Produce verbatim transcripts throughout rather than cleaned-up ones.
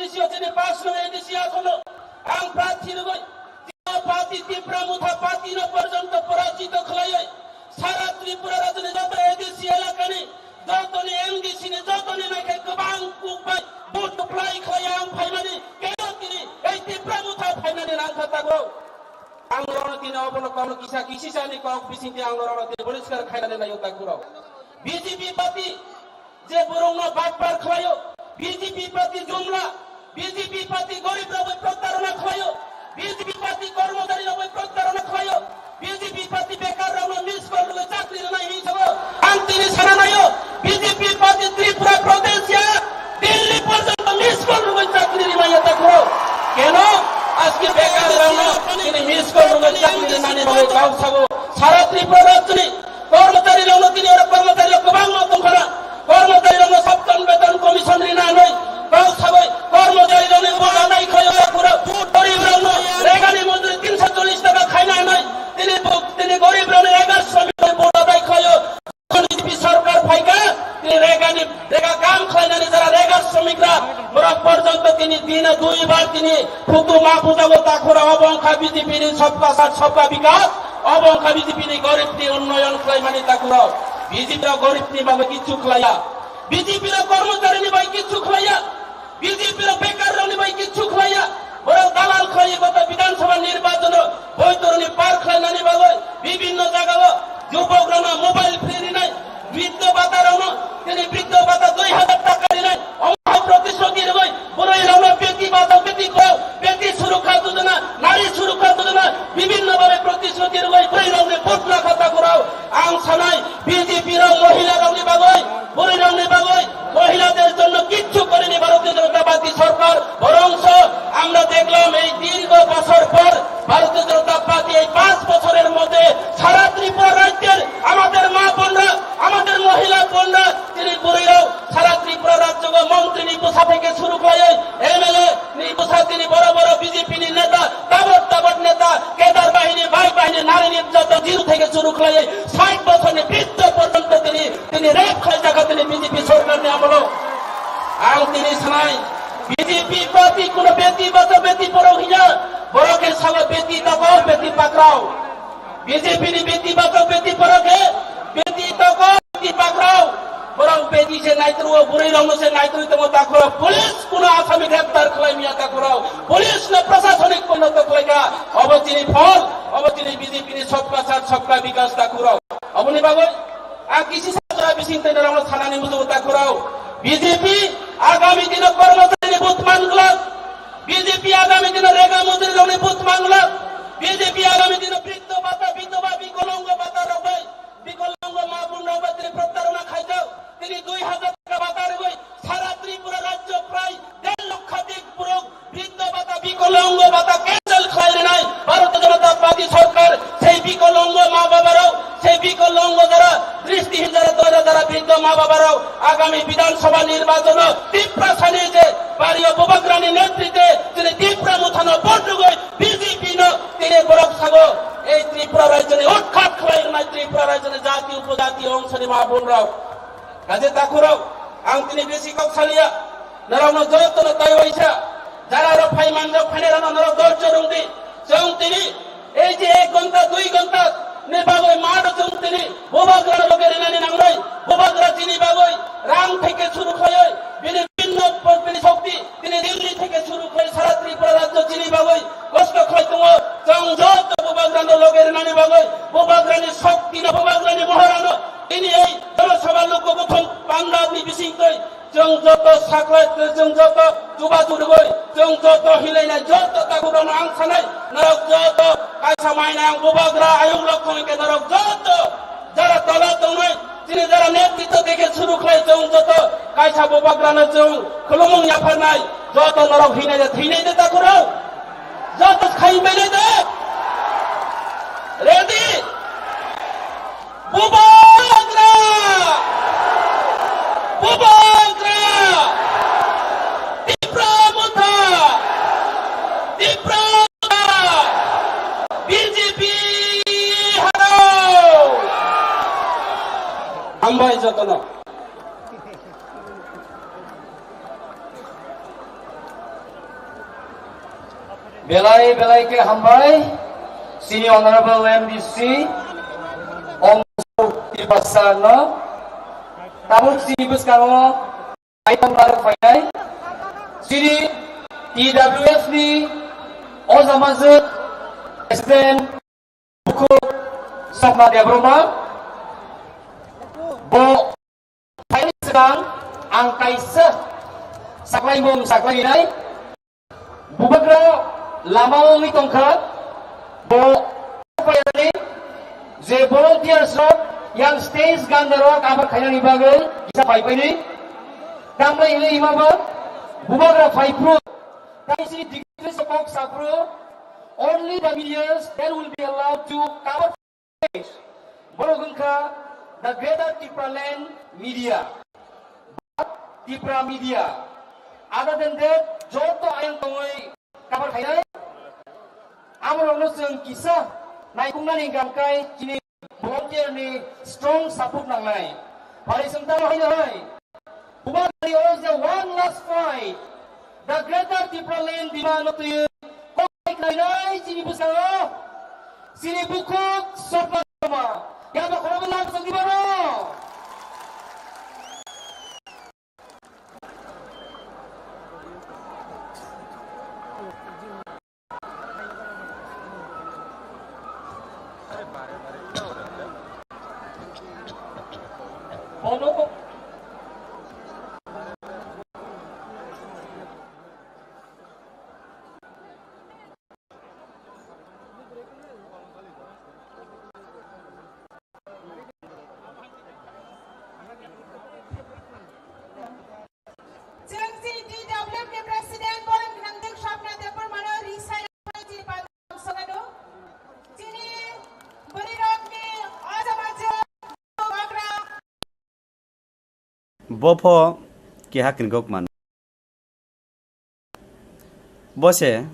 ADC o chini pass no ADC a khono ang prarthi rwgwi Tipra party, Tipra Motha party no porjonto porajito khlaiwi sara Tripura rajyoni joto ADC elakani jotoni MDC ni jotoni naikhe kwbang kuk bai vote apply khlaiwi ang phaimani keno tini ei Tipra Motha phainani nangkha tago. Ang norokno tini obono kono kisa kisisani kok bisingtwi ang norokno tini poriskar khainani naio takhurok. BJP party je borokno batpar khlaio, BJP party jumla, BJP party gorib rokbai protarona khlaio, BJP party kormochari rokbai protarona khlaio, BJP party bekar rokno miss call rwgwi chakri rwnai hinwi sabo. Ang tini sana naio, BJP party Tripura Pradesh ya Delhi porjonto miss call rwgwi chakri rwnai ya takhurok. Keno aske bekar rokno tini miss call rwgwi chakri rwnani bagwi kok sabo. Sara Tripura rajyoni kormochari rokno tini oro kormochari rok kwbangma tongkhana. Kormochari rokno Saptan Beton Commission rina hinwi kok sagwi kormochari rokni vote adai khlaio takhurok. Gorib rokno regani mojuri tinsho chollish taka khaina hinwi tini bo-, tini gorib rokni regar sromik rokni vote adai khlaio. BJP sarkar phaikha, tini regani, rega kam khlainani jara rega sromikra, borok porjonto tini dina dui bar tini phutu ma pujago takhura obo wngkha BJP ni sabka saath sabka bikas, obo wngkha BJP ni gorib ni unnoyon khlaimani takhura. BJP rok gorib ni bagwi kichu khlaiya, BJP rok kormochari ni bagwi kichu khlaiya. BJP rok bekar rokni bai kichu khlaiya, borok dalal khlaiwi gota Bidhan Sabha nirbachon o boitorni par khlainani bagwi bibinno jagao jubok rokno mobile free rinai, briddo bata rokno tini briddo bata dui hazar taka rinai, omo protishruti rwgwi bwrwi rokno beti bachao beti padhao, beti surukha jojona, nari surukha jojona, bibinno bhabe protishruti rwgwi bwrwi rokni butna kha takhurao ang sanai BJP rok mohila rokni bagwi, bwrwi rokni bagwi, মহিলাদের জন্য কিচ্ছু করেনি ভারতীয় জনতা পার্টি সরকার। বরঞ্চ আমরা দেখলাম এই দীর্ঘ বছর পর ভারতীয় জনতা পার্টি এই পাঁচ বছরের মধ্যে সারা ত্রিপুরা রাজ্যের আমাদের মা বোনরা, আমাদের মহিলা বোনরা, তিনি বুড়িরাও সারা ত্রিপুরা রাজ্য মন্ত্রী নিপুসা থেকে শুরু করে এমএলএ নিপুসা, তিনি বড় বড় বিজেপি নেতা, তাবড় তাবড় নেতা, কেদার বাহিনী, বাঘ বাহিনী, নারী নির্যাতন জিরো থেকে শুরু করে ষাট বছরের বৃদ্ধ পর্যন্ত তিনি Tini rep khlai jaka tini BJP sorkar ni amolo. Ang tini sanai, BJP party kuno beti bachao beti porao hiya, borok khe sabo beti tokol beti pakrao. BJP ni beti bachao beti porao khe beti tokol beti pakrao. Borok beti se naitruo, bwrwi rokno se naitrwi tongo takhurao. Police kuno asami greptar khlai miya takhurao. Police no prasasonik kono to khlaika. Obo chini phol, obo chini BJP ni sabka saath sabka bikas takhurao. Oboni bagwi Ang kisi sakra bising tei norokno sanani muchungo takhurao. BJP agami dino kormochari ni but manglak. BJP agami dino rega mujuri rokni but manglak. BJP agami dino briddo bata, bidhoba, bikolongo bata rok bai, bikolongo ma bun rok bai tini protarona khaijak. Tini dui hazar taka bata rwgwi sara Tripura rajyo prai der lokhadik borok Briddo bata, bikolongo bata cancel khlai rinai Bharatiya Janata Party sorkar, sei bikolongo ma babarok, sei bikolongo jara dristihin jara doira jara briddo ma babarok agami Bidhan Sabha nirbachon o Tiprasani je bario Bubagrani netritwe chini Tipra Mothano vote rwgwi BJP no tini borok sago ei Tripura rajyoni utkhat khlai rinai Tripura rajyoni jati upojati ongsoni ma bonrok. Kaje takhurok, ang tini besi kok saliya, norokno jotono taiwaisa, jara rok phai manjak phainai rokno norok dorjo rwngdi. Chwng tini ei je ek ghonta, dui ghonta ni bagwi mato chwng tini bubagra loge rinani nangnai, bubagra chini bagwi rang theke suru khlaiwi, bini bibhinno bini shokti, tini Delhi theke suru khlai sara Tripura rajyo chini bagwi kosto khlai tongo. Chwng joto bubagrano loge rinani bagwi, bubagrani shoktino, bubagrani moharano tini ei Jana Sabha Loka Gatham Pandalni bisingtwi chwng joto saklai, chwng joto chubachu rwgwi, chwng joto hilainai, joto takhurokno ang sanai, norok joto kaisa mainai ang bubagra ayung rok hwnwi khe norok joto jara tola tongnai, chini jara netritwo theke suru khlai chwng joto kaisa bubagrano chwng khulumung yapharnai, joto norok hinai de, thinai de takhurok, joto khai mainai de. Ready? Bubagra! Bubagra! Tipra Motha! Tipra Motha! BJP haro! Hambai jotono. Belai belai khe hambai, chini Honorable M D C, Ong Tiprasa no, tabuk chini bwskango Aitong barok phainai, chini T W F ni o jama jwk President Bukhuk Sokma Debbarma, bo phaini swkang ang kaisa saklaimung saklainai. Bubagra lama wngwi tongkha, bo phainani je volunteers rok yang stage ganda rok abo khainani bagwi kisa phaipaini. Tambai hwnwi himaba bubagra phaiphru, kaisi dignitaries kok saphru, only the medias then will be allowed to cover. Borok wngkha the Greater Tipraland Media, Tipra Media. Other than that, joto ayang tongwi cover khainai. Amorokno chwng kisa naikungnani hwnkha khe chini volunteer ni strong support nangnai. Pharising tamo haino hai. Bubagra is the one last fight. The Greater Tipraland demand no twi kok khlainai chini bwskango. Chini bukhuk Sokma Debbarma. Yaba khoroknwi lang chwng dibano. Chwng chini T W F ni President borok gwnangdwk Swapna Debbarma no ring sai rwmani chini pal sogado. Chini bwrwirokni o jama jwk bubagra. Bo pho keha kwrwngkok mano. Bo se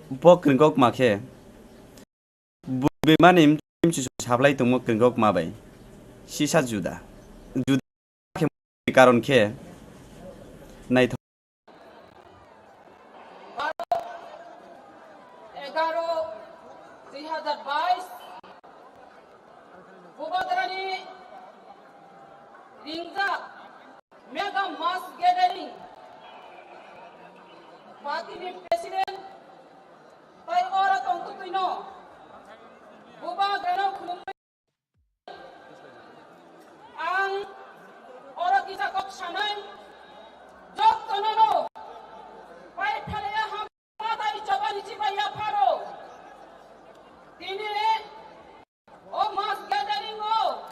bo kwrwngkok ma khe. Bwrwimani mchimsu saplai tongmo kwrwngkok ma bai sisa juda. Juda khe karon khe naithok. Egaroh dui hazar bais Bubagrani ringjak Mega mass gathering party ni president tai oro tongtwtwino Bubagrano khulumwi ang oro kisa kok sanai jottono no pai thalaya ham tai chobani chibai ya pharo tini O mass gathering o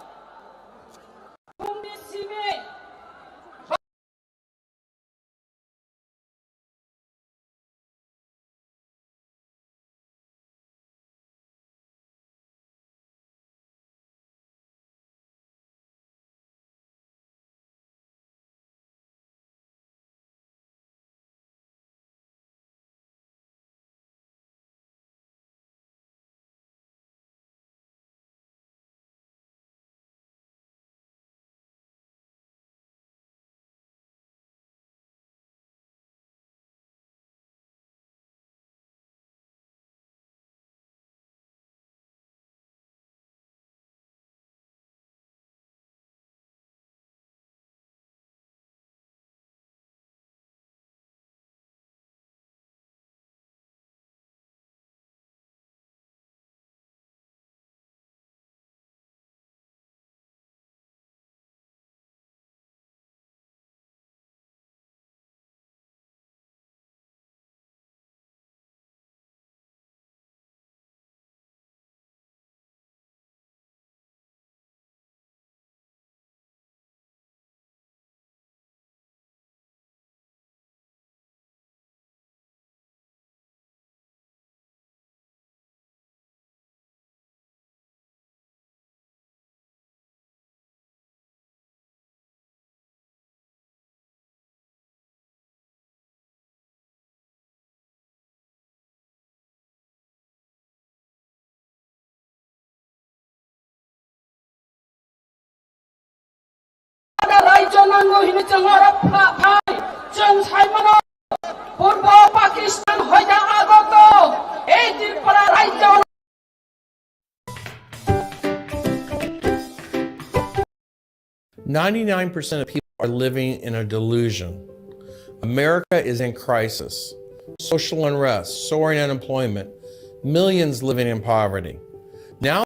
chwngni simi Rajyo nango hini chwng oro pha-, phai. Chwng sai mano, Purbo Pakistan hoida agoto, Ninety-nine percent of people are living in a delusion. America is in crisis. Social unrest, soaring unemployment, millions living in poverty. Now